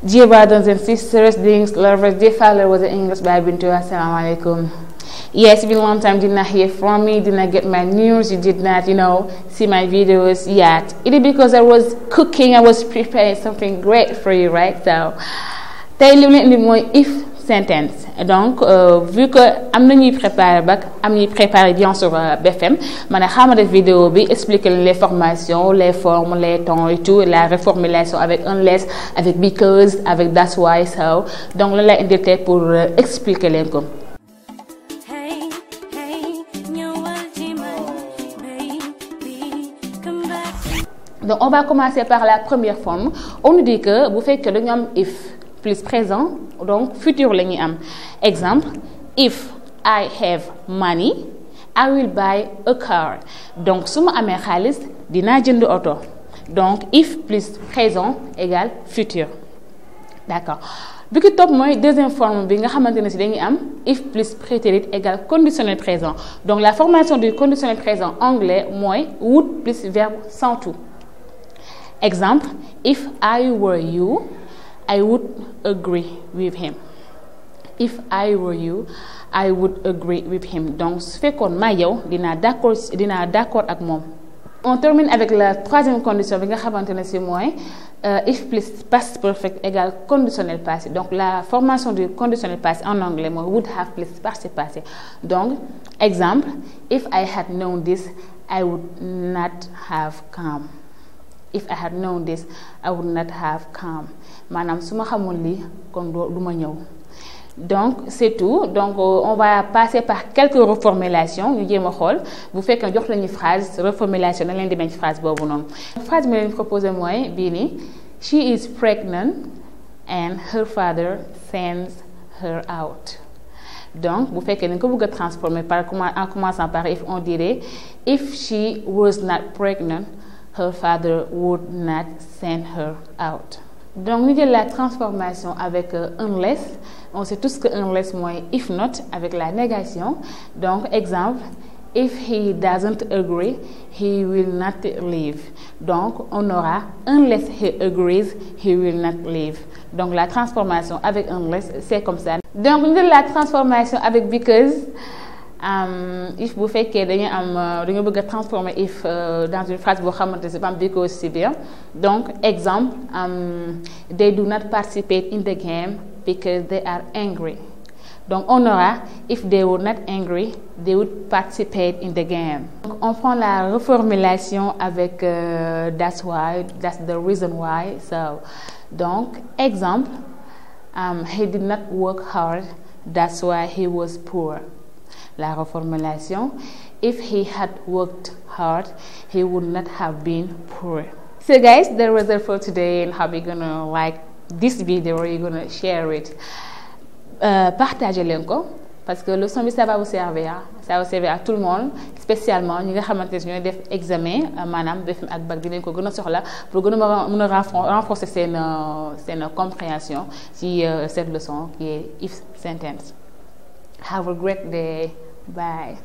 Dear brothers and sisters, dear lovers, dear followers of English by Bintu, assalamu alaikum. Yes, it's been a long time, did not hear from me, did not get my news, you did not, see my videos yet. It is because I was cooking, I was preparing something great for you, right? So, today we will learn if sentence. Donc, vu que am nañuy préparer bac, am ñuy préparer bien sûr BFM, mané xama def vidéo bi expliquer les formations, les formes, les temps et tout, la reformulation avec unless, avec because, avec that's why, so. Donc là la indi tay pour expliquer len ko. Donc on va commencer par la première forme. On nous dit que vous faites que dañu am if plus présent, donc futur la ñuy am. Exemple, if I have money, I will buy a car. Donc su ma amee xaalis dinaa jënd auto. Donc if plus présent égale futur. D'accord. Bi ki topp mooy deuxième forme bi nga xamante ne si dañuy am if plus prétérit égale conditionnel présent. Donc la formation du conditionnel présent anglais mooy would plus verbe sans tout. Exemple, if I were you, I would agree with him. If I were you, I would agree with him. Donc, su fekkoon ma yow dinaa d'accord ak moom. On termine avec la troisième condition bi nga xamante ne si mooy if plus past perfect égale conditionnel passé. Donc, la formation du conditionnel passé en anglais mooy would have plus participe passé. Donc, exemple, if I had known this, I would not have come. If I had known this, I would not have come. Manam suma xamul li kon duma ñew. Donc c'est tout. Donc on va passer par quelques reformulations ñu jéma xol bu fekk jox lañu phrase reformulation nañ leen di bañ phrase bobu non. Phrase mi leen proposer moy bi ni she is pregnant and her father sends her out. Donc bu fekkee dañ ko bëgg transformer par en commençant par if on dirait if she was not pregnant, her father would not send her out. Donc, nous avons la transformation avec unless. On sait tous que unless mooy if not avec la négation. Donc, exemple, if he doesn't agree, he will not leave. Donc, on aura unless he agrees, he will not leave. Donc, la transformation avec unless, c'est comme ça. Donc, nous avons la transformation avec because. If vous faites que dañu bëgg transformer if dans une phrase boo xamante c'est pas because c'est bien. Donc exemple, they do not participate in the game because they are angry. Donc on aura if they were not angry, they would participate in the game. Donc on prend la reformulation avec that's why, that's the reason why. So donc exemple, he did not work hard, that's why he was poor. La reformulation, if he had worked hard, he would not have been poor. So guys, the result for today and how we're gonna like this video, you're gonna share it. Partagez l'enco parce que le son ça va vous servir. Ça va servir à tout le monde, spécialement ñi nga xamanteni ñoy def examen manam BFM ak bac dinañ ko gëna soxla pour gëna mëna renforcer seen compréhension ci cette leçon qui est if sentence. Have a great day. Bye.